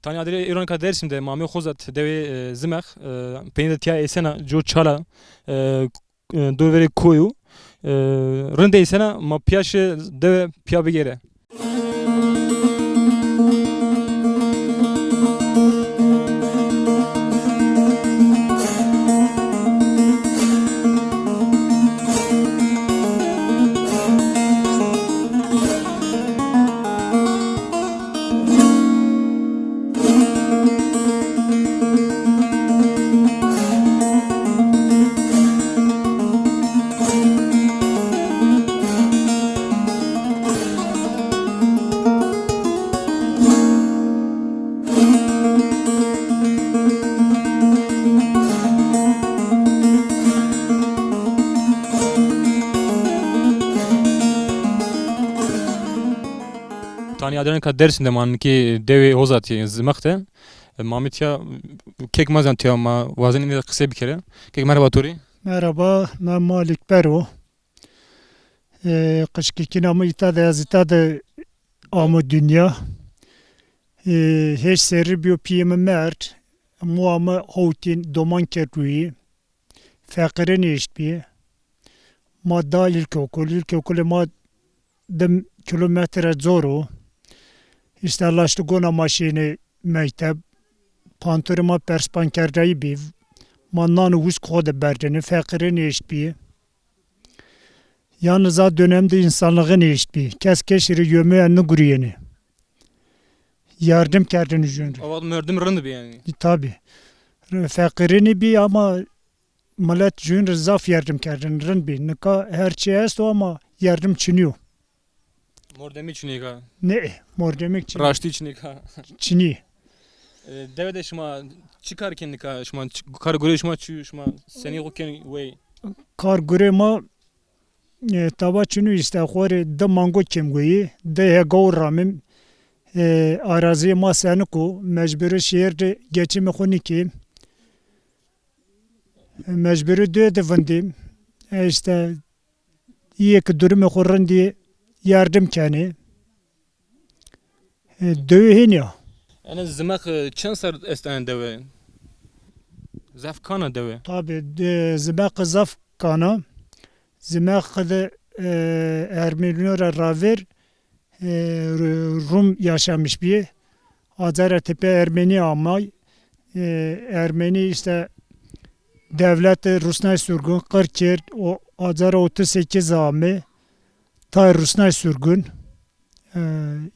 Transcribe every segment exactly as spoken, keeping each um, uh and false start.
Tanya adirê îronika Dêrsim de ma amê Xozat dewê, e, Zimex, e, peynî de tiya êsena co çala, e, e, do verê koyû, e, rind êsena ma pîya şi dewe pîya bigêre. Tanî adenika Dêrsim de ma nikê dewê Hozatî Zimex de. E, ma amê tiya, kek ma zî tiya, ma wazenê êndî de qisey bikerê. Kek merheba to rê. Merhaba, mi Malik Bero. E, qijkikîna mi îta de, ez îta de amo dinya. E, heşt serrî bîyo pîyê mi merd. Moa mi hewtîn, doman kerd rûyî. Feqîrî nêeştbî. Ma da îlkokul, îlkokulê ma di kilometre cor o. Îşte laştigona ma şîyêne mekteb. Pantorê ma perspankerdayî bî. Ma nan û wişk xo de berdêne. Feqîrî nêeştbî. Yalnız a dönemde insanlığı nêeştbî. Kes kesî rê yemeğe nigurîyêne. Yardım kerdêne jûn rê. O wext merdim rind bî yanî. E, tabî. Re-, feqîrî nêbî ama milet jûn rê zaf yardım kerdêne, rind bî. Nika her çî esto ama yardım çinî yo. Mordemî çinî ka? Ne, mordemî çinî. Raştî çinî ka? Çinî. E, dewe de şima çi kar kenî ka? Şima çi, kar gurê şima çi, şima senî xo kenî wey? Kar gurê ma, e, taba çinû îşte, xo rê di mango kêm goyî, di hêgaw ramim, e, arazîyê ma senik o, mecburî şehir de geçimê xo nîkêm. E, mecburî dewê de vindîm. E, îşte, îyê ki durumê xo rindî yardım kenê. E, dewê hênî ya. Ene Zimex, e, çend ser est ene dewe? Zaf kan a dewe? Tabî, de, Zimex zaf kan a. Zimex de, e, Ermenîyo ra ravêr, e, Ru-, Rum yaşamış bî. Acara tepê Ermenî amay. E, Ermenî îşte devlet rusnay surgun, qir kerd, o acara otuz sekiz amê. Tay rusnay surgun. E,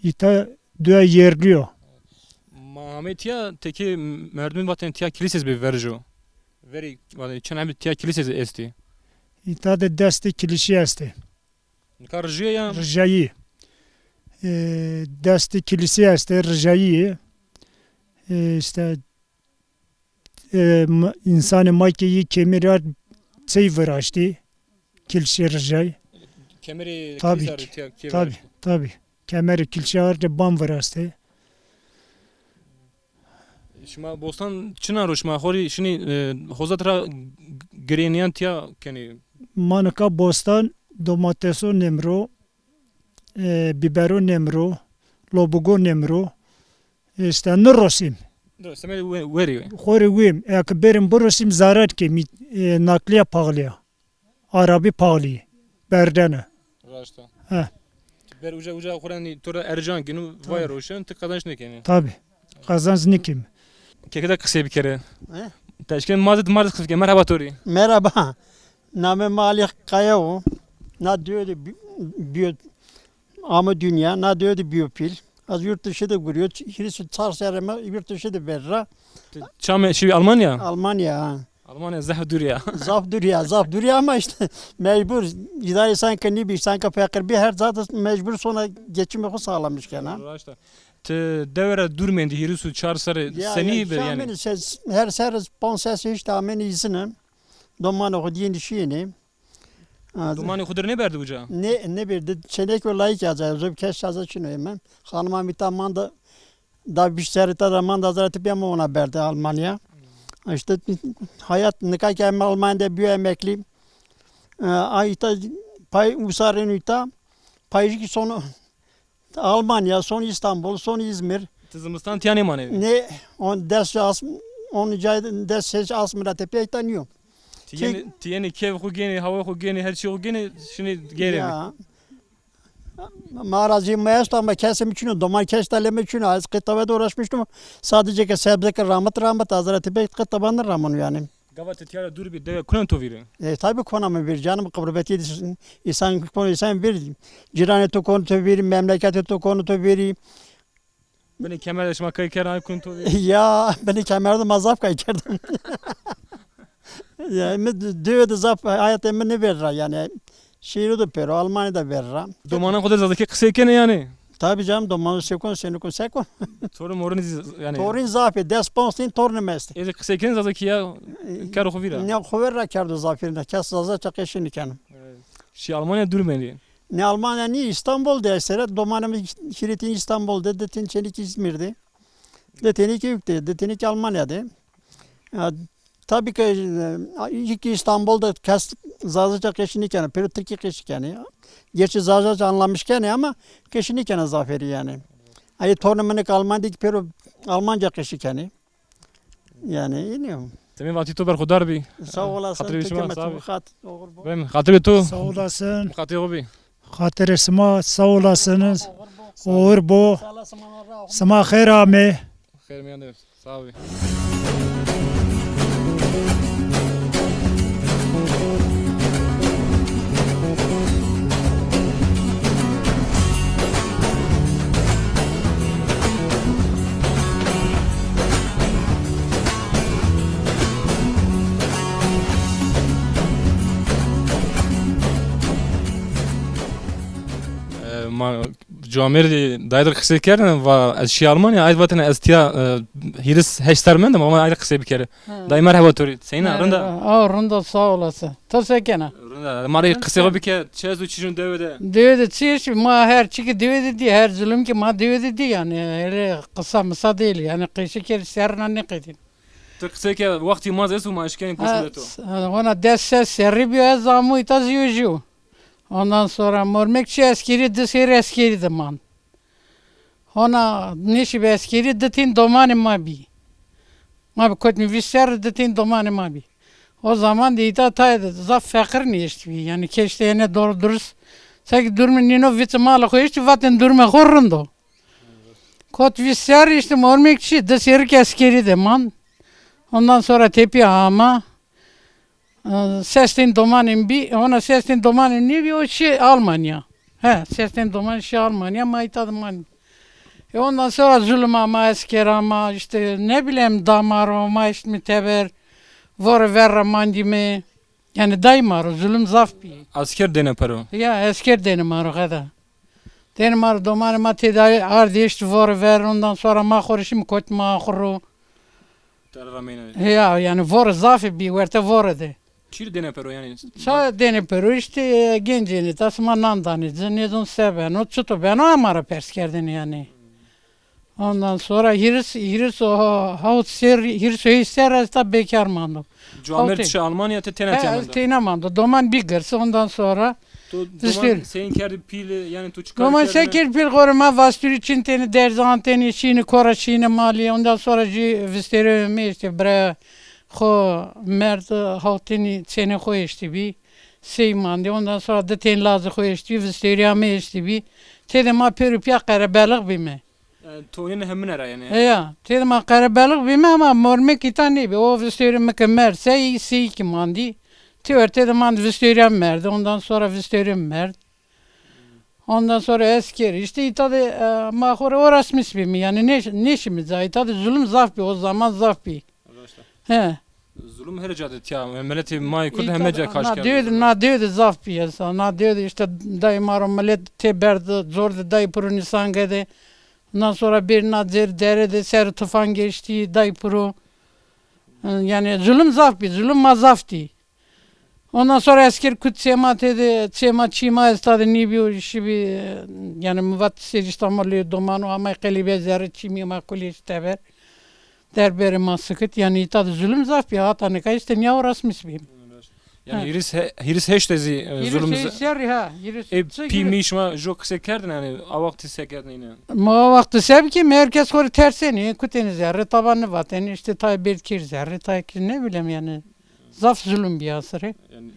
îta dua yerlî yo. Ma amê tiya tekê merdimî vatên tiya kilîsês bê verco. Verî vatên çend hebî tiya kilîsês estî. Îta de destê kilîşî estê. Nika rijîye ya? Rijayî. E, destê kilîsî estê, rijayî yê. E, îşte, e, ma-, însanê ma ke yê kemî ra çey viraştî, kilîşî rijay. Kemerê kilîsa rê tiya kê viraştî? Tabî, tabî. Kemerê kilîşî ard de ban virastê. Şima bostan çina ro, şima xo rê şinî, e, Hozat ra girênîyan tiya kenî? Ma nika bostan domateso nêm ro, e, bibero nêm ro, lobugo nêm ro. Îşte nirosîm. Do, semedê we-, werî. Xo rê wêm. Eke berîm birosîm zarar kêm, e, nakliye paxlî ya. Arabî paxlî berdene. Raşt a. He. Ber uca, uca xo ra nî to ra Ercan gînû, vay roşen, ti qazanç nêkenî. Tabî. Qazanç nêkêm. Keke de qisey bikerê. He? Teşkên ma zî, ma zî qisey bikerê. Merheba to rê. Merheba. Namê mi Alî Kaya o. Na dewe de bî-, bîyo, amo dinya, na dewe de bîyo pîl. Ez yurt dışı de gurîyo. Hîris û çar serre mi yurt dışı de ver ra. Çamê şî Almanya? Almanya, ha. Almanya zaf dûr ya. Zaf dûr ya, zaf dûr ya ama işte mecbur. Îdare sanki nîbî, sanki feqîr bî, her zat mecbur sona geçimê xo sağlamış kena. Raşt a. Ti dewe ra dûr mendî, hîris û çar serre. Ya, senî ya, bi yanî? Amêne, ses, her serre panc ses hîşt amêne îzine. Domanê xo dîyêne şîyêne. Ha, domanê xo dir nêberdî uca? Nê, nêberdî. Çênekî û layikî aza, zov kes aza çin o hemen. Xanima mi ta manda, da vîst serrî ta da manda, zara tepîya mi ona berde Almanya. İşte hayat nika ki em Almanya de bîyo emeklî. E, ay ta pay usa rêno îta. Payjî kî sono Almanya, son İstanbul, son İzmir. Ti zimistan tîya nêmanê? Nê, on des as, on cay des ses asmî ra tepîya îta nîyo. Ti yenê, ti yenê keyf xo gênê, hawa xo gênê, her çî xo gênê, şinê gêrê. Ya. Ma ra zî mi esto ama kesê mi çin o, doman kes ta lê mi çin o. Ez qey tawe de uğraşmıştım. Sadece ke sebze ke ramit ramit, azra tepîya qey tawe nêramon yanî. Gava ti tîya ra dûr bî, dewe kunen to vîrî? E, tabi kona mi vîr, canım, qurbetî de insan, kon insan vîr. Ciranê to kon to vîrî, memleketê to kon to vîrî. Binê kemer de şima kay kerdin, ay kun to vîrî? Ya, binê kemer de ma zaf kay kerdin. Ya, mi dewe de zaf hayatê mi nêvêr ra yanî. Şîrî de pêro, Almanya de vêr ra. Domanan xo de zazakî qisey kenê yanî? Tabi canım, domanan se kon, se nêkon, se kon. Torun morun zî yanî. Torun zaf ê, des panc tîn torunê mi estê. Ê zî qisey kenê zazakî ya, e, kar xo vîr a? Ne, xo vêr ra kerdo zafîrîne, kes zaza ça qesey nêkeno. Evet. Şî Almanya dûr mendî? Ne Almanya nî, İstanbul de esere, domanê mi hîrê tîn İstanbul de, di tîn çênekî İzmir de. Di tênî kî yuk de, di tênî kî Almanya de. Ya, tabii ki, e, ilk İstanbul de kes Zazaca qesey nêkeno, pêro Tirkî qesey kenê. Gerçi Zazaca anlamış kenê ama qesey nêkeno zafêrî yanî. Ay torunê mi nik Alman de kî pêro Almanca qesey kenê. Yanî, îno. Semê vatî to berxudar bî. Sağ olasın. Xatirê şima, sağ ol. Bem, xatirê to. Sağ olasın. Xatirê xo bî. Xatirê sima, sağ olasınız. Oxir bo. Sima xêr amê. Xêr mîyan de. Sağ ol. E, ma camêrdî dayê dir qisey kerdin, va ez şî Almanya, ay vatene ez tîya, e, hîris heşt serr mendim, ama ay qisey bikerî. Ha. Dayê merheba to rê. Seyna, rind a? Merheba. Aw, rind a, sağ olasın. To se kena? Rind a. Ma rê qisey xo bike, çi esto çi jûn dewe de? Dewe de çi eşt, ma her çi ki dewe de dî, her zulum ki ma dewe de dî yanî. Öyle kısa mısa değil yanî, qesey kerdî serrîna nêqedîn. Ti qisey ke, wextî ma zî esto ma eşkenî goşmê to. Ha, s-, ha, ona des ses serrî bîyo ez amo îta zîyo jû. Ondan sonra Mormekçî eskerî, di serrî eskerî de mand. Hona nêşîbî eskerî, di tîn domanê ma bî. Ma bi kotmî vîst serrî, di tîn domanê ma bî. O zaman de îta tayê de zaf feqîr nêeştbî. Yanî keştê ene doğru dürüst. Seke durumê nîno vîtê malê xo eştî, vatên durumê xo rind o. Kot vîst serrî, îşte Mormekçî, di serrî kî eskerî de mand. Ondan sonra tepîya ama. E, ses tîn domanê mi bî, ona ses tîn domanê mi nêbî, o şî Almanya. He, ses tîn domanê şî Almanya, ma îta de manî. E, ondan sonra zulum ama, esker ama, işte ne bileyim, da ma ro, ma eştmî teber, vore ver ra mandîme. Yanî dayî ma ro, zulum zaf bî. Esker dêne pero? Ya, esker dêne ma ro, qeda. Dêne ma ro, domanê ma têdayî ard eşt vore ver, ondan sonra ma xo rê şîme kotîme axur ro. Tere ra meyna. Ya, yanî vore zafê bî, werte vore de. Çî rê dêne pero yanî? Ça dêne pero, işte, e, gencêne ta sima nan danê ci, nêzon se beno, çito beno, ama ra pers kerdêne yanî. Ondan sonra hîris, hîris û hewt serrî, hîris û heyş serrî ez ta bekar mando. Cuamêrd şi Almanya, ti têna tîya menda? He, ez têna mando. Doman bî girs, ondan sonra. To doman seyîn kerdî pîl, yanî to çi kar kerdî? Doman se kerd pîl, xo rê ma vastûrî çin têne derzan, têne şîne kora, şîne malî, ondan sonra jî vistêrê mi, işte, bira xo merd, hawtênî çênê xo eştîbî, sey mandî, ondan sonra di tên lazê xo eştîbî, vistêrîya mi eştîbî. Têde ma pêro pîya qerebelix bîme. Yanî tonîne hemine ra yanî. E ya, têde ma qerebelix bîme ama Mormek îta nêbî. O vistêrê mi ke merd, sey, sey kî mandî. Ti wertê de mand vistêrîya merd, ondan sonra vistêrê merd. Ondan sonra esker. İşte îta de, e, ma xo rê orasmis bîme. Yanî nêş-, nêşîme ca. Îta de zulum zaf bî, o zaman zaf bî. He. Zulum her ca de tiya, miletê ma yê Kurd heme ca kaş kerd. Na dewe de, na dewe de zaf bî esa. Na dewe de îşte dayê ma ro milet tê berd, zor de dayê piro nîsangê de. Ondan sonra bir na cer dere de ser tufan geçtî dayê piro. Yanî zulum zaf bî, zulum ma zaf dî. Ondan sonra esker kut çê ma têde, çê ma çî ma esta de nîbîyo, şibî, yanî mi vat sêr Îstanbulê domano amay qelîbê zerrî çî mî ma kulê teber. Derberê ma sikit, yanî îta de zulum zaf bî, hata nika îşte nîya orasmis bî. Yanî hîris he-, hîris heşt de zî, e, zulum. Hîris heşt serrî ha, hîris. E, pî mî şima jo qisey kerdin, yanî a wextî se kerdin îne? Ma a wextî se bikî, mi her kes xo rê tersenî, kutênî zerrî, taba nivatênî, îşte tay bêrd kîr zerrî, tay kîr ne bilem yanî. Zaf zulum bîya sirê. Yanî,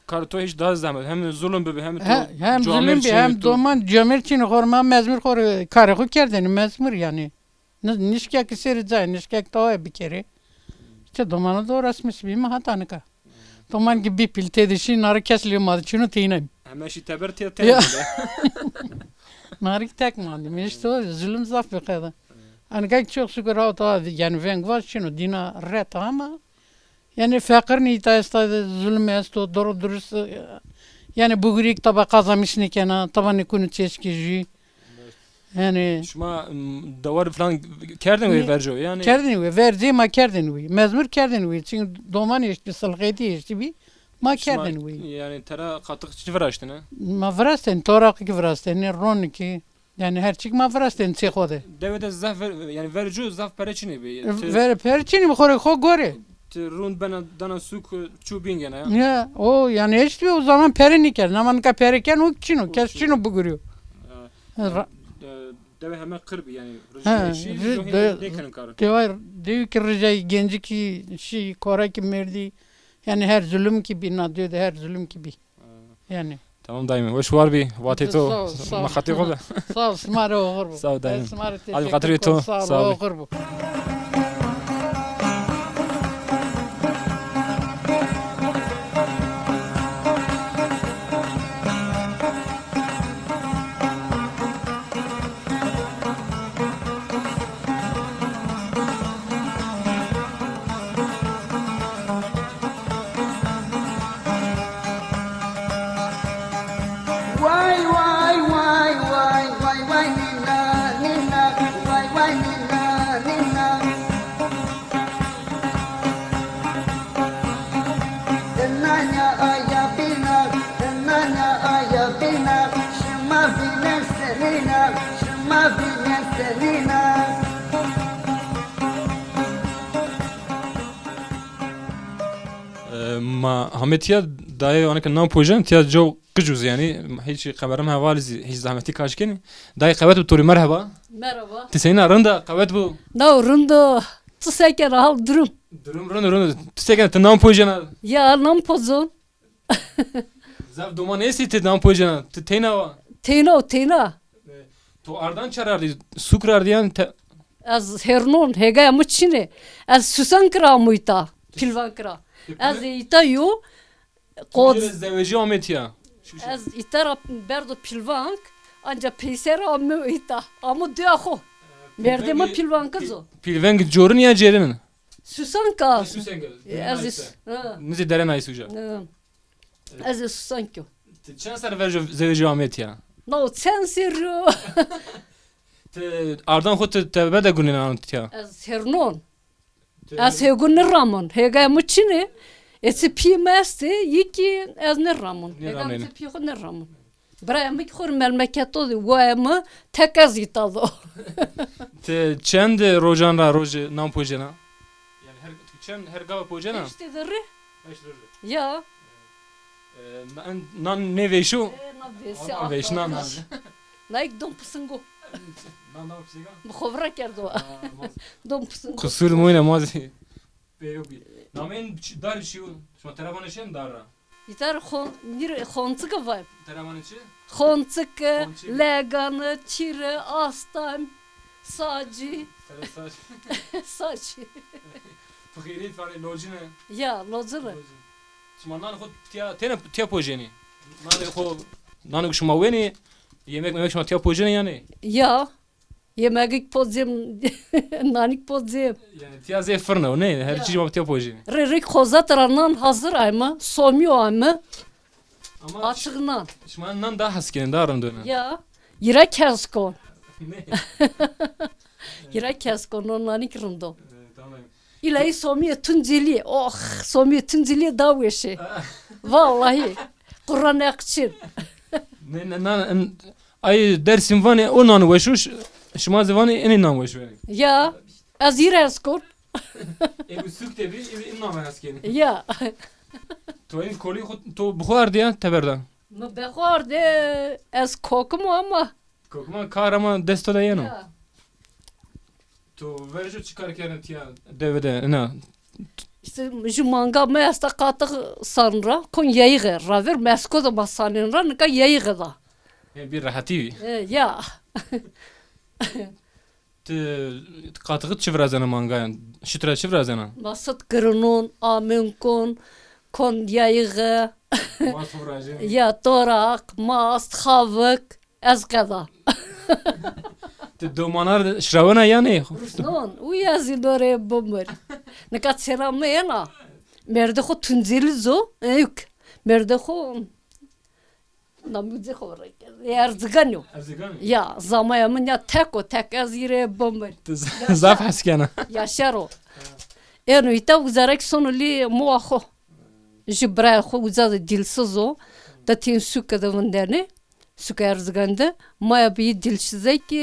karê to hîç daha zehmet. Hem zulum bibi, hem to. Hem zulum bî, hem doman comêrd çînî xo rê, ma mezmur xo rê karê xo kerdêne, mezmur yanî. Ni-, nişkek sêrî cayê, nişkek tawayê bikerê. Îşte domana do resmis bîme hata nika. Doman ki bî pîl têde şî, nari kes lê ma de çîno teyna bî. Heme şî teber tê, teyna bî. Nari ki tek mandîme. Îşte o zulum zaf bî qeda. Anika ki çok şükür ha, yanî veng vaz çîno, dîna ret ama Yanî feqir nî îta esta, zulm esto, doğru dürüst, e, yanî bugurî ki taba qazanmiş nêkena, taba nêkunî çeşkê jû. Yanî şima, m, dewar falan kerdin wê verco yanî? Kerdin wê, vercê ma kerdin wê. Mezmur kerdin wê. Çünkü doman eştî, silxetî eştî bî, ma kerdin wê. Yanî tera qatix çi viraştine? Ma virastên, toraqî ki virastên, ronî ki. Yanî her çik ma virastên çê xo de. Dewe de zaf ver, yanî verco zaf pere çinê bî. Ver, pere çinê bî, xo rê xo gore. Ti rûn bena dana sûk, çû bîn gene ya. Ya, o yanî eşt bî o zaman pere nîkerd. Ama nika pere ken o çin o, kes çin o bigurîyo. E, dewe heme qir bî yanî, ricayê şî, ricayê nêkenin kar. Dewa, dewi ki ricayê gencî ki şî, kora ki merdî. Yanî her zulum ki bî, na dewe de her zulum ki bî. Yanî. Tamam dayım, weş war bî, vatê to, ma xatê xo de. Sağ ol, sima rê oxir bo. Sağ ol dayım. Sima rê teşekkür. Hadi xatirê to, sağ ol, oxir bo. E, ma hame tiya dayê, aneke nam pojena, tiya co qij o zî yanî, hîç xeberim hevalî zî, hîç zehmetî kaş kenî. Dayê qewet bi to rê, merheba. Merhaba. Ti seyna, rind a, qewet bo? Naw, rind o. Ti se kena, hal durum? Durum rind o, rind o. Ti se kena, ti nam pojena? Ya, nam pojun. Zaf doman estî ti nam pojena? Ti teyna wa? Teyna o, teyna. E, to ardan çar ardî? Sûk ra ardî yan te- Ez hernon, hêgaya mi çin ê. Ez Susank ra amo îta, Pîlvank ra. Ez ê îta yo, qod. Zewejî ame tiya? Ez îta ra berdo Pîlvank, anca peyser amo îta. Amo dewa xo. Merdê mi Pîlvank o. Pîlvank corin ya cêrin? Susank a. Susank. Ez, ha. Nizî dere nayîs uca. Ha. Ez ê Susank o. Ti çend serr verco zewejî ame tiya? No, çend serr o. Ti ardan xo ti teber de gunîna tiya? Ez hernon. Ez hêgûn nêramon. Hêgaya mi çin ê. Ê çi pîyê mi estê, yî kî ez nêramon. Hêgaya mi çi pîyê xo nêramon. Birayê mi kî xo rê memleketo de, waya mi tek ez îta do. Ti çend rojan ra rojê nan pojena? Yanî her, çend, her gava pojena? Heştê derrî. Heşt roj. Ya. E, nan, nan nêvêşo? E, nan vêşo. Nan vêşo, nan, nan. Nayîk don pisingo. Nan, nan pisingo? Mi xo vira kerdo. Don pisingo. Qusur moyne ma zî. Pê yo bî. Nameyên çi, dar çi yo? Şima tera vanê şen dar ra? Îtar xon-, nîre, xonçike vay. Tera vanê çi? Xonçike, legane, çîre, astam, sacî. Tera sacî. Sacî. Fixîrî fanê locine. Ya, locine. Locine. Şima nanê xo tiya, têne tiya pojenî? Nanê xo, nanê xo şima wenî, yemek memek şima tiya pojenî yanî? Ya. Yemegik pocêm, nanik pocêm. Yani tiya zê fırın o, ne? Her çiş ma tiya pocê. Rê rê xozet ra nan hazır ayme, somî o ayme. Ama açık nan. Şima nan daha hes kên, daha rind o nan. Ya. Yira kes kon. Ne? Yira kes kon, no nanik rind o. E, tamam. Îlayî somîyê Tuncelî. Oh, somîyê Tuncelî da weşê. Vallahi. Quran eqçin. Ne, ne, na, n-, ay Dersim vanê o nan weş o, ş-, şima zî vanê enê nan weş o. Ya, ez îr ez kon. E, bu suk de bir, e, nan hes kên. Ya. To in kolî xu, to bi xu ardî ya, teber da? Mi bi xu ardî, ez kokim o ama. Kokima kar ama desto de yeno. Ya. To verco çi kar kerdin tiya dewe de, ina? İşte ju manga mi esta qatix san ra, kon yayığı ra ver, mesko da ma sanên ra, nika yayığı da. E, bir rahatî bî. E, ya. Ti qatixi çi virazena mangayan? Şit ra çi virazena? Masat girinon, amin kon, kon yayığı. Mast virazena. Ya, toraq, mast, xavik. Ez qeda. Ti domanar şirawena yanî? Non, uya zî dorê bimir. Nika çêna mi ena. Merdê xo Tuncelî zo, ewk. Merdê xo, namûcê xo reke. Erzigan o. Erzigan o? Ya, zamaya min ya tek o tek, ez îrê bimir. Ti z-, zaf hes kena. Yaşar o. Eno îta uza ra kî sono lî moa xo. Ju birayê xo uza de dîlsiz o. De tîn suke de vindenê. Suke Erzigan de. Maya bî dîlsizey kî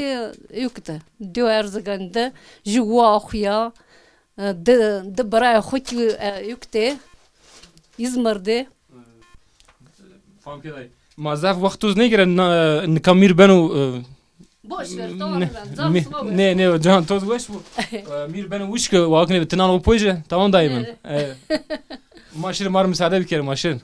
ewk de. Dîyo Erzigan de. Ju waa xo ya. E, di, di birayê xo kî, e, ewk de. Îzmir de. Fam kerdayî. Ma zaf wext toz nêgire, na, nika mîr beno, e, Boş ver, tamam, ne, can ne, sıma ver. Ne, ne, can toz weş bu. E, mîr beno wişk, wakine ti nan xo pojê, tamam dayê min. E, ma şirî, ma rê misade bikerê, ma şirî.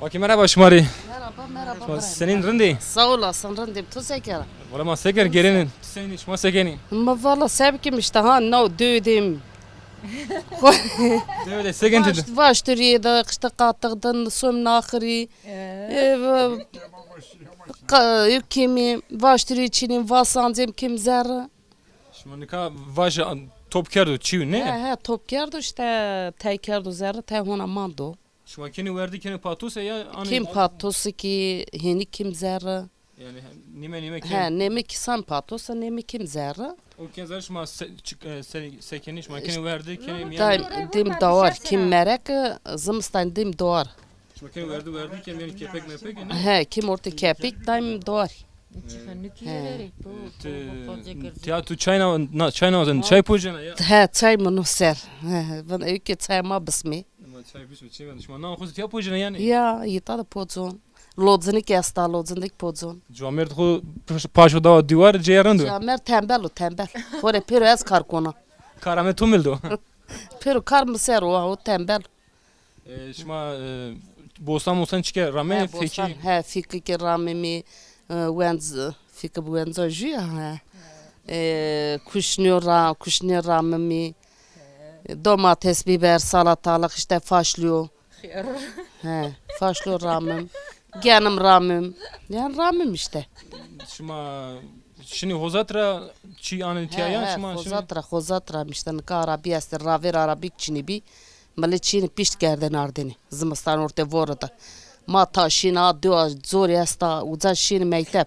Wakî merheba şima rê. Merhaba, merhaba. Şima senîn, rind ê? Sağ olasın, rind im. Tu se kera? Wela ma se ker, gêrenîn. Tu senîn, şima se kenî? Ma valla se bikim işte ha, no, dödüm. Döde se kenî? Vaş-, vaşturî de, işte qatix de, som naxirî. Ee. E, va-, qa-, kîmî, vaşturî çinî, vasancêm kîm zerre. Şima nika vaş top kerdo çîyo, ne? He, he, top kerdo işte, tey kerdo zerre, tey hona mando. Şima kenî werdî, kenî patose ya anî? Kîm patose kî, hênî kîm zerre. Yani nîme nîme kenî. He, nême kî san patose, nême kîm zerre. O kên zerre şima se-, çik-, e, se-, se kenî, şima kenî werdî, kenî mîyan. Daîm dîm dawar, kîm mereke, zimistan dîm dawar. Şima kenî werdî, werdî, kenî mîyan kepek mepek, ne? He, kîm ortê kepek, daîm dawar. He. Ti, tiya tu çay na, na, çay na, çay pocena ya? He, çay mi no ser. He, he, vin ewke çay ma bismê. Ma çay bismê, çay ben. Şima nan xo tiya pocena yanî? Ya, îta de pocon. Locini kî esta, locin de kî pocon. Camêrd xo paş-, paşo dawa dîwar, cêya rind o. Camêrd tembel o, tembel. Xo rê pêro ez kar kona. Kara mi to mildo. Pêro kar mi ser o, o tembel. E, şima, e, bostan mostan çike rame? He, fekî? Bostan, he, fekî kî ramimî, e, wenc, fekî bi wenca jû ya, he. E, kuşnîyo ra-, kuşnîyo ramimî. E, domates, biber, salatalık, işte fasulye. He, fasulye ramim. Genim ramim. Yani ramim işte. Şima şinî hozat ra çî anî tiya ya? He, he, şima şinî hozat ra, hozat ra işte nika arabî estê, ravêr arabî çinî bî. Millet çinî pişt kerdêne ardêne. Zimistan ortê vore de. Ma ta şîn a, dewa zorî esta, uca şîn mekteb.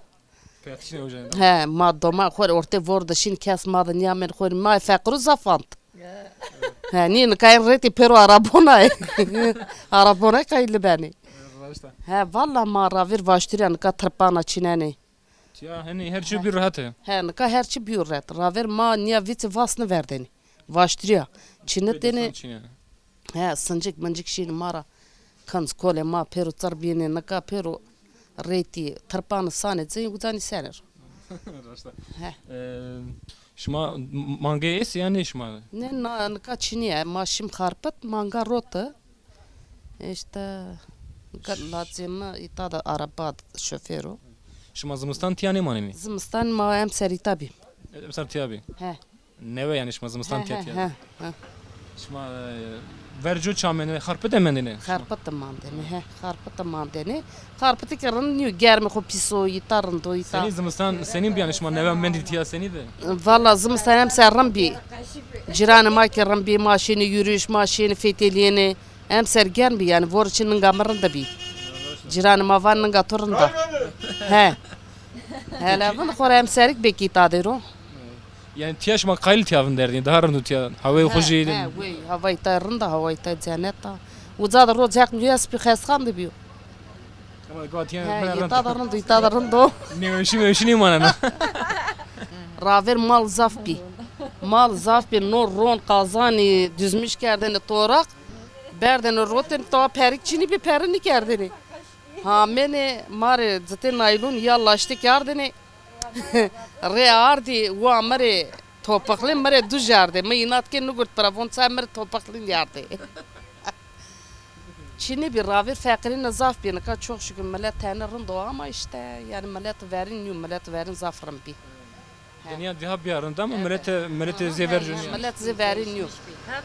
He, ma doma xo rê ortê vore de şîn, kes ma de nîyamên xo rê, ma feqîrû zaf ant. He, nî nika en rêtî pêro arabona yê. Arabona kay li benê. Raşt a. He, valla ma ravêr vaştirî ya nika tirpana çinenê. Ya, henî her çî bî rehet e. He, nika her çî bîyo rehet. Ravêr ma nîya vîtî vas niverdênî. Vaştirî ya. Çinitênê. He, sincik mincik şînî ma ra. Kinc kolê ma pêro çir bîyêne, nika pêro reytî tirpanê sanê ceyê uca nîsenê ro. Raşt a. He. E, şima m-, mangeyê êsê ya nê şima? Nê, na, nika çinî ya. Ma şîm Xarpit, manga rote. Îşte, nika lacê mi îta de araba şofêr o. Şima zimistan tîya nêmanenê? Zimistan ma emser îta bî. Emser tîya bî. He. Newe yanî şima zimistan tîya tîya. He, he, he. Şima, e, verco ça mendêne? Xarpit de mendêne şima? Xarpit de mandêne, he. Xarpit de mandêne. Xarpitî ke rind nîyo, germê xo pîs o, îta rind o, îta. Senî zimistan, senîn bî yanî şima newe mendî tîya senî de? Valla zimistan emser rind bî. Cîranê ma ke rind bî, ma şênê yürüyüş, ma şênê fetelîyêne. Emser germ bî yanî, vor çî ninga mi rind bî. Cîranê ma van ninga to rind a. He. Hele vin xora emserik bekî ta dêro. Yanî tîya şima qayîl tîya vinderdî, daha rind o tîya, hewayê xo jî. He, wey, hewayê ta rind a, hewayê ta cennet a. Uca de roc heq nîyes bî, xestan de bîyo. Ama gatîyen. He, îta de rind o, îta de rind o. Nêweşî meweşî nêmanena. Ravêr mal zaf bî. Mal zaf bî, no ron qazanî düzmüş kerdêne toraq. Berdêne rotên, tawa perik çinî bî, peri nîkerdêne. Hamêne ma rê citê naylon ya laştik yardêne. Rê ardî wa mi rê topiqlîn, mi rê duj yardê. Mi înat kê nigurt pira, von çay mi rê topiqlîn yardê. Çinî bî, ravêr feqîrîne zaf bî. Nika çok şükür milet tenê rind o ama îşte yanî milet verîn nîyo, milet verîn zaf rind bî. Dinya dîha bîya rind ama miletê, miletê zê verco nîyo. Milet zê verî nîyo.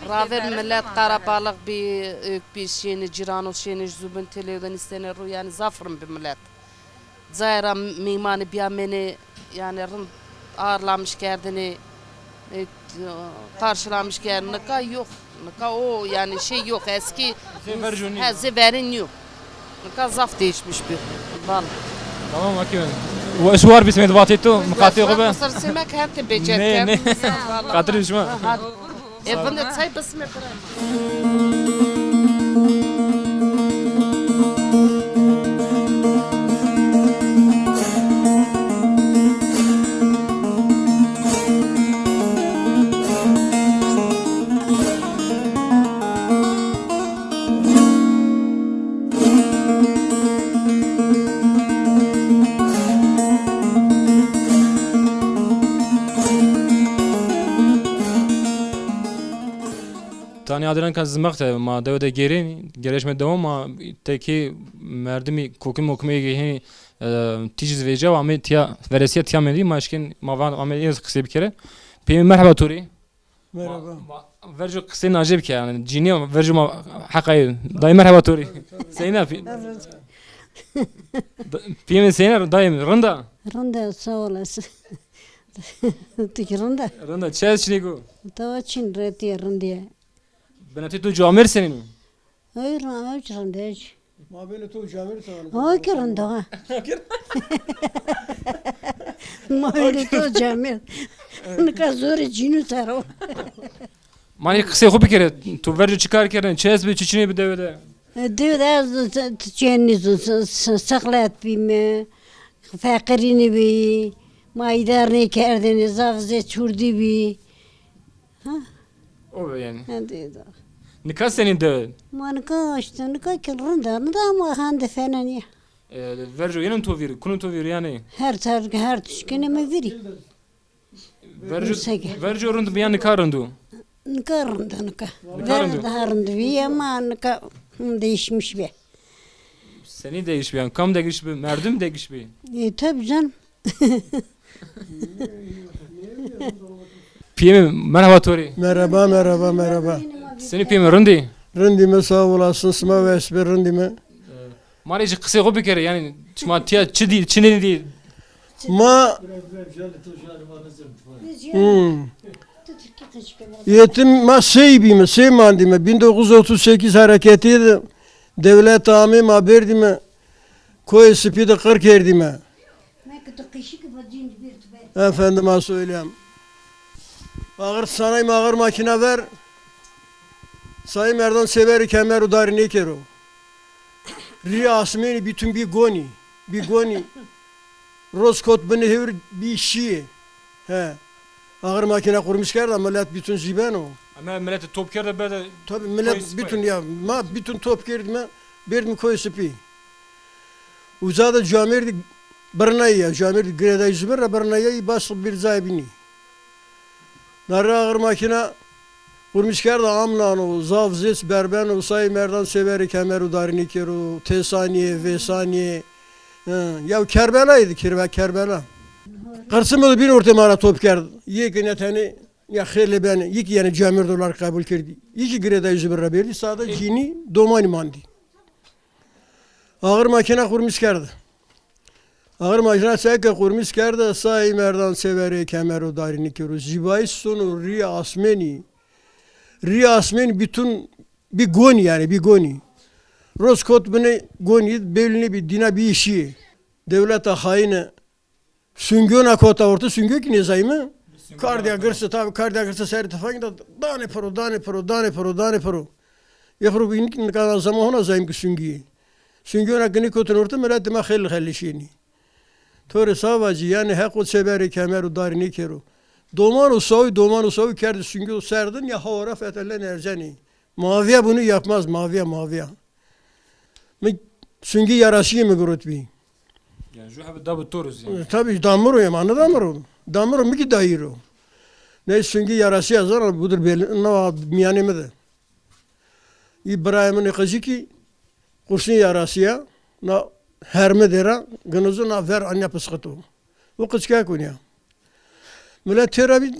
Ravêr milet qerebalix bî, ök bî, şênê cîrano, şênê ji zûbin têlêwden îstênê ro, yanî zaf rind bî milet. Cayê ra mîmanê bîyamênê, yanî rind ağırlamış kerdêne, e, qarşılamış kerdêne. Nika yok. Nika o yanî şey yok. Eskî. Zê verco nîyo. He, zê verî nîyo. Nika zaf değişmiş bî. Valla. Tamam, okey. Wa-, ez war bîsmê di vatê to, miqatê xo be. Kusur sêmek hem te becer kerd. Nê, nê. Valla. Xatirê şima. Ha, ha. E, vinde çay bismê pira. Tanî adirên ka zimeq de ma dewe de gêrên, gêrêşme dewe ma tekî merdimî kokî mokî hê, e, tîjî zî vêca, amê tîya, veresîya tîya mendî, ma eşkên, ma van amê ê qisê bikerê. Peyê merheba to rê. Merhaba. Ma, ma, verco qisê najê bike, yanî, cînî ya, verco ma heqayê. Dayê merheba to rê. Seyna pi-, da-, piyê mi seyna, dayê mi, rind a? Rind a, sağ olasın. Tu ki rind a? Rind a, çi ez çinî go? Tawa çin, retîye, rindiye. Binetê to camêrd senîn o? Ey, rame, hiç rinde, hiç. Ma bêne to camêrd, tawa. O ki rind a. Ma bêne to camêrd. Nika zorê cînû ser o. Ma nê qisê xo bikerê. To verco çi kar kerdêne? Çi hest bi, çi çinê bi dewe de? Dewe de ez çenî s-, s-, sexlet bîme, feqirînî bî, ma îdar nêkerdêne, zaf zê çurdî bî. Ha? O be yanî. Ha, dê de. Nika senî de? Ma nika işte, nika ki rind a, rind a ama hande fena nîya. E, verco yeno to vîr, kuno to vîr yanî? Her tar-, her tişkine mi vîrî. Verco, verco rind bi ya nika rind o? Nika rind o, nika. Nika rind o. Ver daha rind bî ama nika, hı, değişmiş bî. Senî değiş bî yanî? Kam değiş bî? Merdim değiş bî? E, tabii canım. Piyê mi, merheba to rê. Merhaba, merhaba, merhaba. Senî piyê mi, rind î? Rind îme, sağ olasın, sima wes bê, rind îme. Ma rê jî qisê xo bikerê, yanî şima tîya çi dî, çi nêdî? Ma, hmm. Yetim, ma sey bîme, sey mandîme. Bin dokuz yüz otuz sekiz hareketî de dewlet amê, ma berdîme. Koyê Sipî de qir kerdîme. Efendime söyleyeyim. Ağır sanayım, ağır makine ver. Sayın Merdan Severi kemer u dari nêkero. Rî asmênî bî tun bî gonî. Bî gonî. Roz kot binê hêwir bî şîyê. He. Ağır makine kurmuş kerda, millet bütün zî beno. Ama millet top kerda berde. Tabii millet bütün ya, ma bütün top kerdîme. bêrd mi Koyê Sipî. Uza de camêrdî birnayî ya, camêrdî girêdayî zûbir ra birnayî ya, î bas bir cayê bînî. Na rê axir makîna qurmîş kerda amnano, zaf zêç berbeno, sayî merdan sêverê kemer û darî nêkero, têsanîyê, vêsanîyê. Hı, ya Kerbelayî di kirve Kerbela. Qirsimî de bîn ortê ma ra top kerd. Yê ki netenê ya xêlê benê, yê ki yanî camêrdo lar qebul kerdî. Yê ki girêdayî zûbir ra bêrdî, sade cînî domanî mandî. Axir makîna qurmîş kerde. Axir makîna seke qurmîş kerde, sayî merdan sêverê kemer û darî nêkero. Zîbayî sono rî asmênî. Rî asmênî bîtun bî gonî yanî, bî gonî. Roz kot binê gonî, bêlî nêbî, dîna bî şîyê. Dewleta xayîne Sungîyona kota orte, Sungîyo kî nêzayîme. Kardîya girse, tabi kardîya girse serê tifangî de danê piro, danê piro, danê piro, danê piro. Ê xo ro bînî kî nika na zaman hona zayîm ki Sungîyê. Sungîyona ki nêkotin orte, miletê ma xeylê xeylê şênî. To rê sa vacî, yanî Heqo sêverê kemer û darî nêkero. Doman û sawî, doman û sawî kerdî Sungîyo serdin ya hawa ra fete len erzenî. Maviya bunu yapmaz, maviya, maviya. Mi Sungî yarasîyê mi girotbî. Yani ju hebe da bi to ro zî yani. E, tabi da mi ro ya, ma nida mi ro. Da mi ro, mi kî dayî ro. Ney Sungî yarasîya zana budur belli, na mîyanê mi de. Î birayê min ê qijikî qursîn yarasîya, na herme de ra ginizo na ver anya pisqito. O qiçkek o nîya. Milet têra bî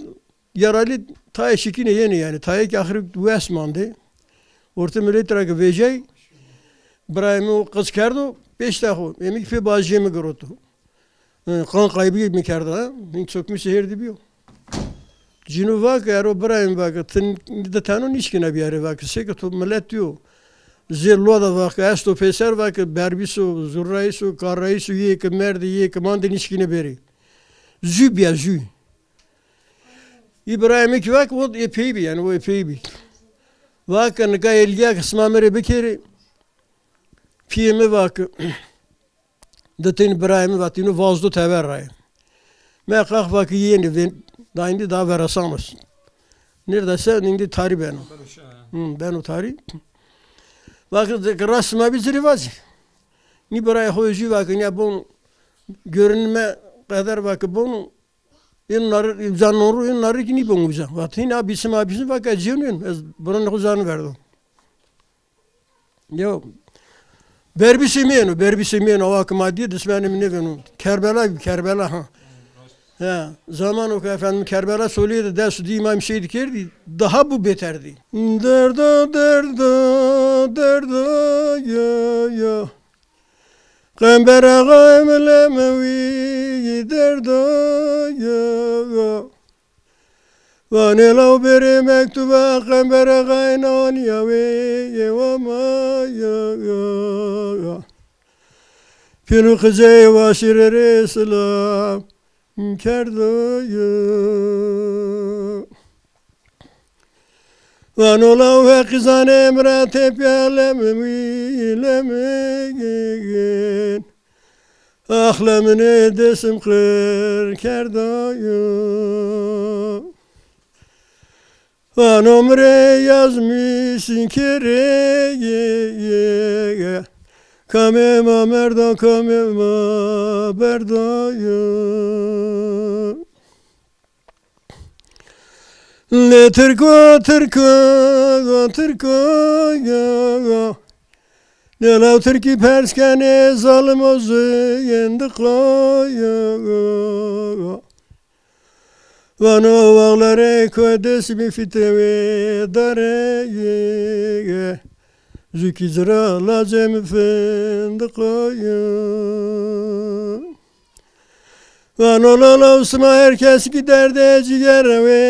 Yaralî tayê şikîne yenê yanî. Tayê kî axirî wes mandê. Ortê miletî ra ke vejay, birayê mi o qic kerdo, pêşta xo. Ê mi kî pê bajîyê mi giroto. Hı, qan kaybî mi kerda, ha. Hîn çokmî şehir de bîyo. Cîno va ke, ero birayê mi va ke, ti di teno nîşkîna bîyarê va ke, seke to milet yo. Zê loda va ke, esto peyser va ke, berbîs o, zurrayîs o, karrayîs o, yê ke merdê, yê ke mandê nîşkîne bêrê. Zû bîya, zû. Îbrahîmî kî va ke, o epey bî, yanî o epey bî. Va ke, nika êlîya ke sima mi rê bikerê, pîyê mi va ke, di tîn birayê mi va, tîno vazdo tever ra yê. Mi qax va ke yenê, vên, da îndî da veresanos. Nêrdese îndî tarî beno. Hı, beno tarî. Va ke, ke rast sima bî ci rê vacî. Nî birayê xo jû va ke, nîya bon, görünme qeder va ke bon o, Ên nari, uza non ro, ên nari kî nîbon uza. Vat hîn a bîsim, a bîsim, va ke cênên, ez bironê xo zan verdo. Yo. Berbîsê mi yeno, berbîsê mi yeno, awa ke ma dîye, dismenê mi nêveno. Kerbela bî, Kerbela, ha. Ha, zamano ke efendim Kerbela solîyê de des û di îmam şehîd kerdî, daha bû bêter dî. Derdo, derdo, derdo, yo, yo. Qember Axa emle mi wî derdo yo. Vanê law bêrê mektuba Qember Axayê, nanîya wê yê wa ma yo. Pîr û qiceyê wa şîre rê silam kerdo yo. Vano law Heqî zanê mi ra tepîya, lemê wî lemê gin. Ax leminê Dêsim qir kerda yo. Vano mi rê yazmî sînkerê ye, ye, ye. Kamê ma merda, kamê ma berda yo. Lê Tirko, Tirko, Tirko, ya, ya. Lê law Tirkî pers kenê, zalim o zindiqa, ya, ya. Vano waxlerê ko Dêsimî fîte wê dare ye. Zûkî ci ra lacê mi findiqa ye. Vano lala, sima her kes kî derdê cîgerê wê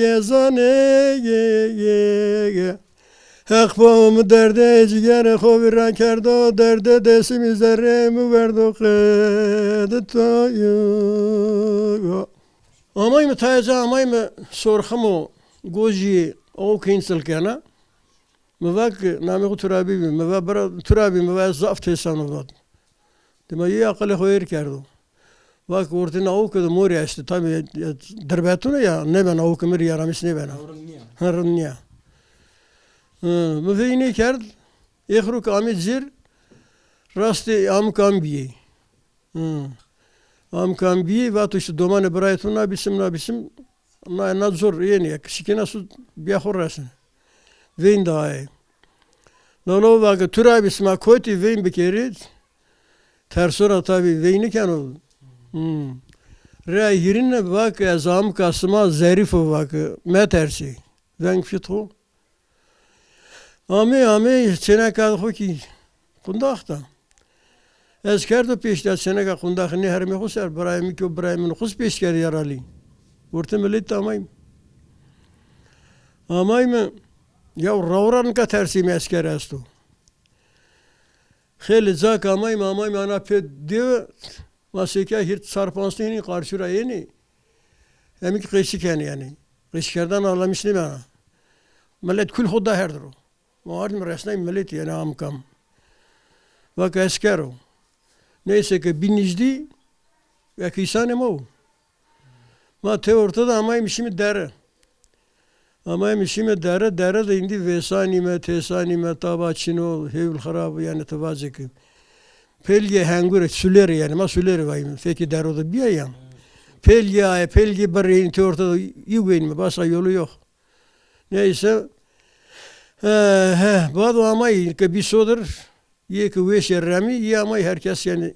yê zanê ye, ye, ye. Heq pa mi derdê cîgerê xo vîra kerdo, derdê Dêsimî zerrê mi werdo qedito yo. Amayme tayê ca, amayme Sorximo, gojî awkê hîn silkena. Mi va ke namê xo Turabî bî. Mi va bira Turabî, mi va ez zaf têsano vat. Dima yê aqilê xo êr kerdo. Va ke ortê na awke de morî estê. Tabî, e, dirbetune ya, nêbena, awkê mi rê yaramîs nêbena. Ha, rind nîya. Ha, rind nîya. Hı, mi veyî nêkerd, êxro ke amê cêr, Rastê amik am bîyê. Hı. Amik am bîyê, vato îşte domanê birayê to na bîsim, na bîsim, na, na zor yenê, ya şikêna su bîya xo resne. Veyn da aye. Lolo vake, tu ra bî sima kotî veyn bikerê, terso ra tabî veyn nikeno. Hı. Rey hîrine vake, ez amika sima zerîf o vake, metersê. Veng fît xo. Amê, amê, çêneka xo kî qundax da. Ez kerdo pêştî, ez çêneka qundaxî nêherimê xo ser, birayê mi kî o birayê min xo zî pêşt kerdî yaralî. Ortê miletî amayme. Amayme, ya raw ra nika tersîme esker esto. Xeylê cak amayme, amayme ana pê dewe, ma seke hîrd çar panc tenî qarşî ra yenê. Hemî kî qeşî kenê yanî. Qeşîkerdan alamiş nêbena. Milet kul xo da her di ro. Ma ardîme resnayme miletî yanî amik am. Vake esker o. Neyse ke bî nijdî, eke îsanê ma o. Ma tê orte de amayme şîme dere. Amayme şîme dere, dere de îndî vêsanîme, têsanîme, taba çin o, hêwl xirab o, yanî ti vacê ke. Pelgê hengure, sulerê yanî, ma sulerê vayîme. Fekê dero de bîya ya. Pelgê aye, pelgê birrê, îndî tê orte de î weynîme, başka yolu yok. Neyse. He, he, bado amayî ke bî sodir, yê ke weşê remî, yê amayî her kes yanî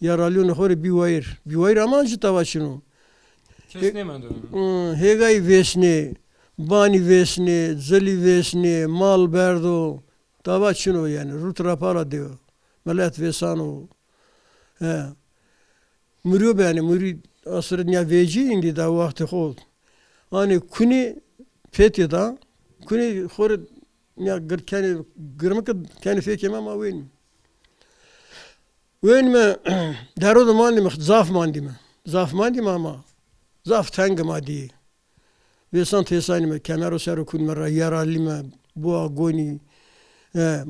yaralîyonê xo rê bî wayîr. Bî wayîr ama ci taba çin o. Kes nêmendo. Hı, hêgayî vêsnê, banî vêsnê, zilî vêsnê, mal berdo. Taba çin o yanî. Rut ra pala dêw. Milet vêsan o. He. Murîyo benê, murî asirê nîya vecî îndî da wextê xo. Anê kunê petê da, kunê xo rê nîya gir-, kenê girmike kenê fekê ma, ma weynîme. Weynîme, dero de mandîme, zaf mandîme. Zaf mandîme ama zaf teng ma dîyê. Vêsan têsanîme, kemero ser o kunîme ra, yaralîme, boğa gonî. E,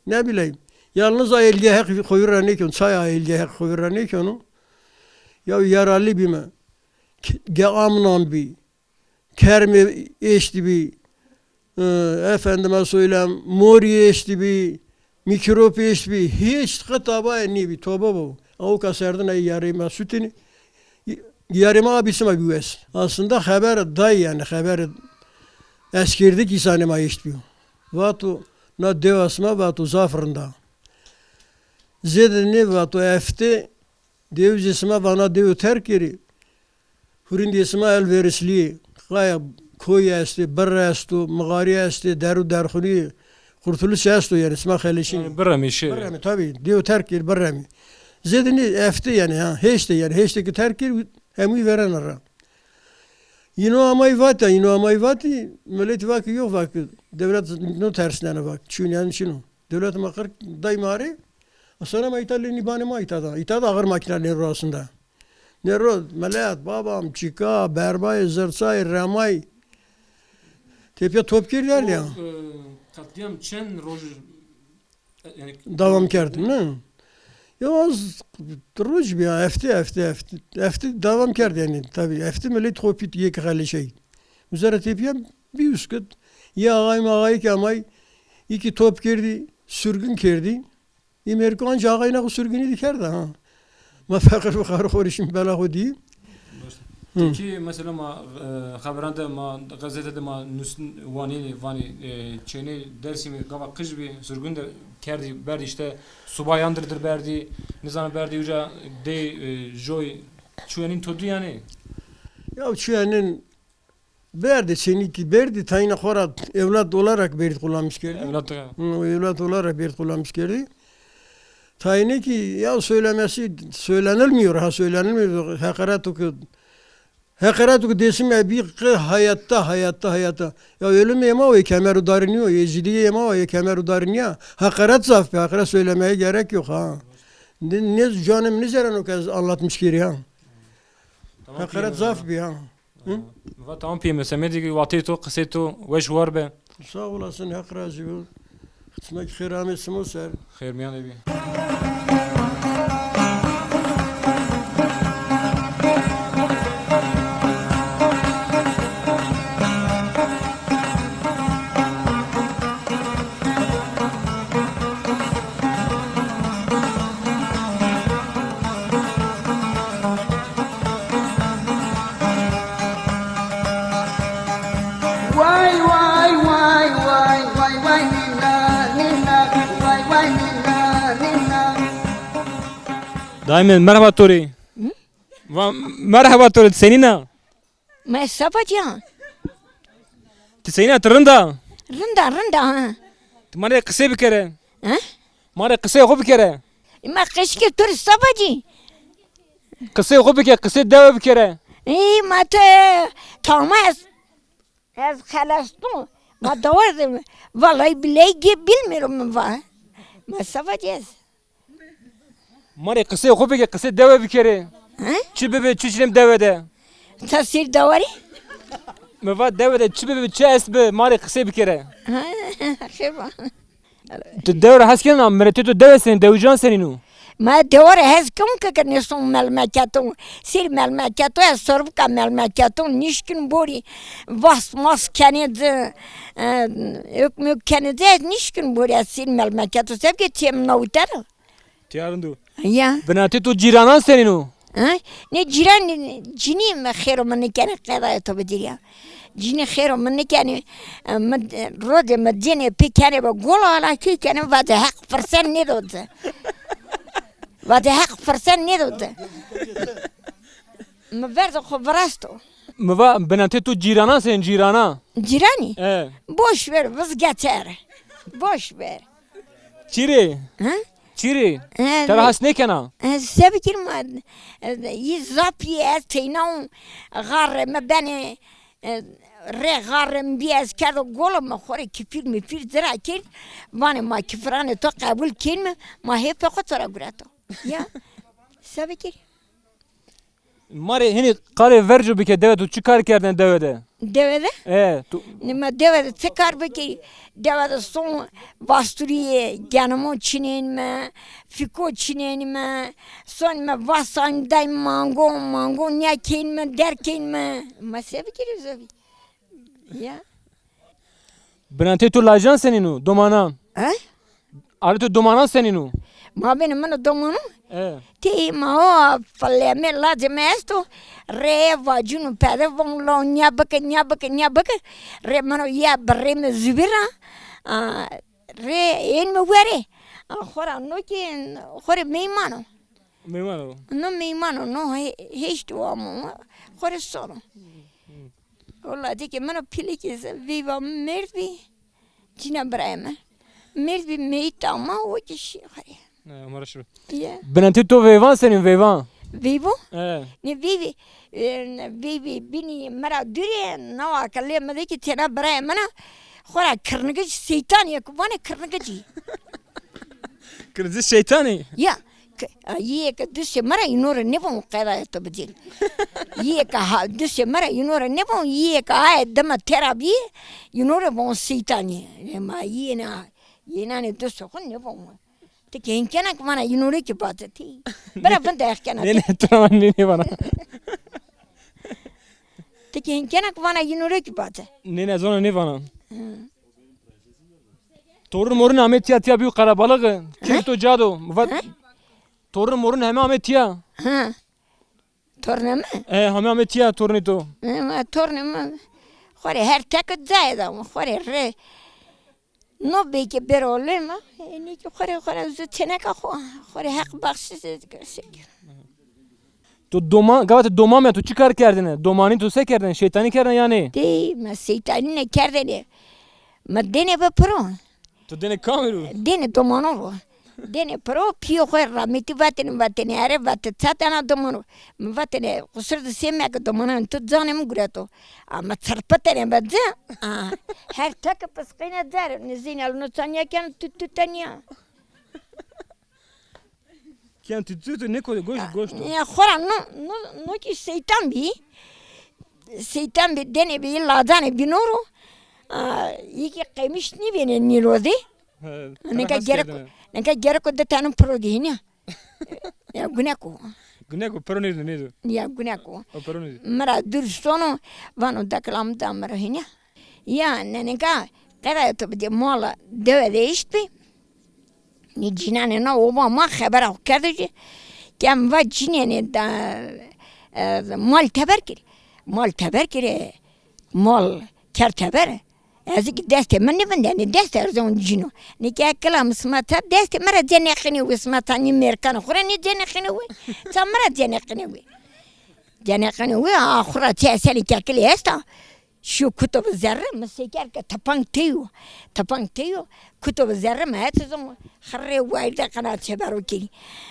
ne bileyim. Yalnız aye Heq xo vîr ra nêkeno, çay aye Heq xo vîr ra nêkeno. Ya yaralî bîme. Ke-, ge amnan bî. Kermê eştî bî. E, efendime söyleyeyim, morî eştî bî. Mîkrop eşt bî, hîç qe tabayê nêbî, tobe bo. Awka serdin ey yarê ma sutinî, yarê ma a bîsima bî wes. Aslında xeber day yanî, xeber eskerdikî îsanê ma eşt bîyo. Vato, na dewa sima vato zaf rind a. Zêde nê vato efte, dewizê sima vana dewe terk kerî. Hurindê sima elverişlî, qaya koyî estê, birre esto, mixarî estê, der û derxunî, qurtuluş esto yanî, sima xeleşînî. Yanî birre mi şê? Birre mi, tabî. Dêw terk kir, birre mi. Zêde nê efte yanî, ha, heşte yanî, heşte ki terk kir, hemû verena ra. Yîno amay vata, yîno amay vatî, miletî vaki yok vaki, dewlet no tersneno vaki, çûn yanî çin o. Dewlet ma qir day ma rê, sonra ma îta lê nîbanê ma îta da. Îta da ağır makîna lê ro aslında. Nê ro, milet, babam, çîka, berbayê, zirçayê, remayê. Tepya top kir derdi ya. O, e, katliam çend roj, e, yanî dewam kerd, ne? Ya az roj bî ya, efte, efte, efte. Efte dewam kerd yanî, tabî. Efte milet xo pît yek xelî şey. Üzere tepya bî uskit. Ya ağay ma ağayî ki amay, î ki top kerdî, sürgün kerdî. Îmerîko anca axayîna xo surgînî dî kerda, ha. Ma feqir fixarî xo rê şîme bela xo dî. Hı. Ti kî mesela ma, e, xeberan de ma, gazete de ma nus-, wanî, vanî, e, çênê Dêrsimî gava qij bî, surgün de kerdî, berdî îşte subayan dir dir berdî, nizana berdî uca dey, e, joy, çuyenîn to dî yanî? Ya çuyenîn Berdî, çênî kî berdî, tayîna xo ra evlat olarak berdî kullanmış kerdî. Evlat olarak. Hı, evlat olarak berdî kullanmış kerdî. Tayîne kî ya söylemesi, söylenilmiyor, ha, söylenilmiyor. Hakaret o ki, hakaret o ki Dêrsimî bî qe hayatta, hayatta, hayatta. Ya ölüm ema o, kemer u dariniyor, eciliği ema o, kemer u dariniyor. Hakaret zaf bî, hakaret söylemeye gerek yok, ha. Ne, ne canım ne zeren o ki anlatmış kerdî, ha. Tamam, hakaret zaf bî, ha. Hı? Va tamam pîyê mi, semedê ki vateyê to, qiseyê to weş war be. Sağ olasın, Heq razî bo. Sima ki xêr amê sima ser. Xêr mîyan de bî. Dayê mi, merheba to rê. Va, merheba to rê, ti senîn a? Ma seba ca. Ti senîn a, ti rind a? Rind a, rind a, ha. Ti ma rê qisey bikere. Ha? Ma rê qiseyê xo bikere. Ma qeşikê to rê seba cî. Qiseyê xo bike, qiseyê dewe bikere. Ê, ma te tamam ez, ez xelestum. Ma dawar de, vallahi billahi ge bilmiyorum mi va. Ma seba cî ez. Ma rê qiseyê xo bike, qiseyê dewe bikere. He? Çi bibi, çi çinên dewe de. Ta sêr dawarî? Mi va dewe de çi bibi, çi est bi, ma rê qisey bikere. Ha, xêr va. Ti dewe ra hes kena, miletê to dewe senî, dewijan senîn o? Ma dewe ra hes kemu ke ke nêson melmeketo. Sêr melmeketo, ez sorbika melmeketo, nîşkin borî. Vas mas kenê ci, e, ök mök kenê ci, ez nîşkin borî, ez sêr melmeketo. Sebke çêm nawiter. Tîya rind o. Ya. Binatê to cîranan senîn o? Ha? Nê cîran cinî mi xêro mi nêkenê, qedaya to bicîrîya. Cinî xêro mi nêkenê, mi, rode mi cênê pê kenê be gol, ala key kenê, vace Heq firsen nêdo ci. Vace Heq firsen nêdo ci. Mi verdo xo virasto. Mi va binatê to cîranan senîn, cîrana? Cîranî? E. Boş ver, vizgeçer. Boş ver. Çi rê? Ha? Çi rê? E, te ra hes nêkena? E, se bikir ma, e, yî zaf yî, ez teyna û xarê mi benê, e, rê xarê mi bî, ez kerdo golo mi xo rê kifîr mifîr ci ra kerd. Vanê ma kifiranê to qebul kên mi, ma hêfê xo to ra gureto. Ya. Se bikir? Ma rê hînî qalê verco bike, dewe de to çi kar kerdêne dewe de? Dewe de? E, tu... Nê ma dewe de çi kar bikî? Dewe de son vasturîye, genimo çinên mi, fiko çinên mi, son mi vasan day mango, mango nîya kên mi, der kên mi. Ma se bikîrî zobî? Ya. Binatê to lajan senîn o, domanan? He? Arê to domanan senîn o? Ma bêne, min o domanon? E. Tey ma o, filemê lacê mi esto. Rê vacûn û pede von, law nîya bike, nîya bike, nîya bike. Rê min o ya birê mi zubî ra. A, rê ên mi werê. A, xora no kî, xorê meyman o. Meyman o. No meyman o, no he-, hêşt o amo. Xorê sono. Wela dikê min o pîlekê ze veyva mi merd bî. Cîna birayê mi. Merd bî, meyît ama o kî şî xo rê. E, Homa reş bi. Ye. Binetê to veyvan senîn, veyvan? Veyvo? E. Nê veyvî, e, veyvî bînî mi ra dûrî, nawa ke lê mi de kî têna birayê min a, xo ra kirnigicî seytanî yê ke vanê kirnigicî. Kirnigicî seytanî? Ya. K-, a, yiyê ke dustê mi ra yîno rê nêvon qedaya to bicêl. Yiyê ke ha, dustê mi ra yîno rê nêvon, yiyê ke aye dima têra bîyê, yîno rê von seytanî. Ema yiyêne, yênanê dustê xo nêvon. Ti kî hên kena ke vana yîno rê kî vace ti. Bira vinde ex kena. Nê, nê, tu ra nê, nêvana. Ti kî hên kena ke vana yîno rê kî vace. Nê, nê, zona nêvana. Hı. Torun morun amê tîya, tîya bîyo qerebalixî. Kêm to ca do. Mi vat, torun morun heme amê tîya. Ha. Torunê mi? E, heme amê tîya torunê to. E, ma torunê mi. Xo rê her tek cayê da. Xo rê rê. No bê ke bêro lê ma. E, nê kî xo rê, xo rê zu teneka xo. Xo rê Heq baxşiş ê. Tu doman, gava ti doman bîya, tu çi kar kerdêne? Domanî tu se kerdêne? Şeytanî kerdêne yanî? Ti, ma şeytanî nêkerdêne. Ma dêne be piro. Tu dêne kamî ro? Dêne domanon ro. Dêne piro, pîyê xo rê rametî vatêne, vatêne, ere vate ça dana doman ro. Mi vatêne, qusur de sê meke, domanan tu canê mi gureto. Ama çirpitêne be ci. A, her tek pisqîne der. Nê Zeynel, no çanya ken tu, tu tenya. Ken tu, tu, tu ne ko-, goş, goşt o. Ya, xora no, no, no kî şeytan bî. Şeytan bî, dêne bî, lacanê bîno ro. A, yê kî qemiş nîvêne nîro de. He, nika gerek, nika gerek o di tane piro de hînî. Ya, guneko. Guneko, piro nêdo, nêdo. Ya, guneko. O piro nêdo. Mi ra dûr sono, vano dekila mi da mi ra hînî. Ya, nê nika qedaya to bidê, mala dewe de eşt bî. Nê cînanê na oba ma xebera xo kerdo ci. Kem va cînêne da, e, mal teber kerê. Mal teber kerê. Mal ker teber. Ez ki destê mi nêvindenê, dest erzon cîno. Nê ke kila mi sima ta destê mi ra cenê qinê wê, sima ta nî mêrkana xo ra nê cenê qinê wê. Ta mi ra cenê qinê wê. Cenê qinê wê, a xo ra çi esenê ke kilê esta. Şiyo kuto bi zerre, mi sêker ke tepang tey o. Tepang tey o, kuto bi zerre, mi het zon xirrê wayde qina çeber o kî.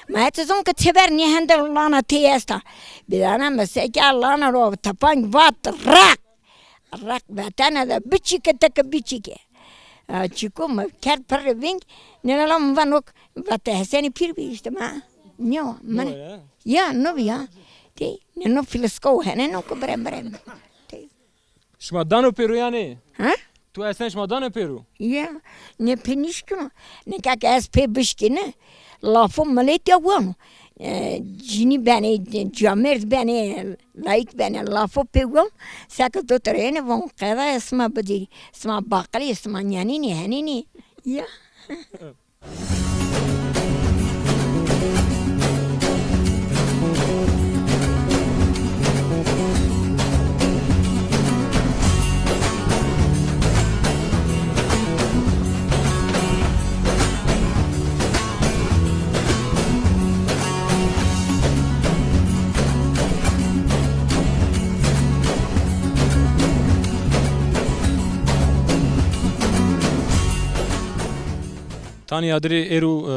Mi het zon ke çeber nê hende lana tey esta. Bidana mi sêker lana ro tepang vat req. Req vetene de biçîke teke biçîke. A, çiko mi kerd pirrê veng, nêna la mi va nok, va ti Hesenê Pîr bî îşte ma. Nîyo, mi nê. Ya, no bî ya. Tey, nê no filiska o hene no ke birem birem. Tey. Şima dano pêro yanî? Ha? Tu esen şima dano pêro? Ya, nê pê nişkino. Nê ke ez pê bişkîne, lafo milet ya weno. E, cinî benê, camêrd benê, layik benê, lafo pê weno. Seke dotor êne von qeda sima bidî, sima baqilî, sima nyanînî, henînî. Ya. Tanî adirê êro, e,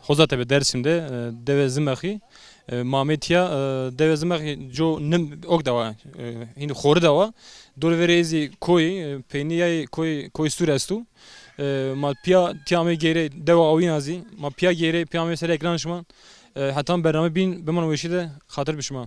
Hozatebe Dersim de, e, Deve Zimexî, e, ma amê tîya, e, Deve Zimexî co nim ok de wa, e, hînî xorî de wa. Dorverê ê zî koyî, e, peynîyayê koyî, koyî sûr esto. E, ma pîya tîya amê gêrê dewa awîna zî, ma pîya gêrê pîya amê ser ekran şima. E, hetan bername bîn biman weşî de xatir bi şima.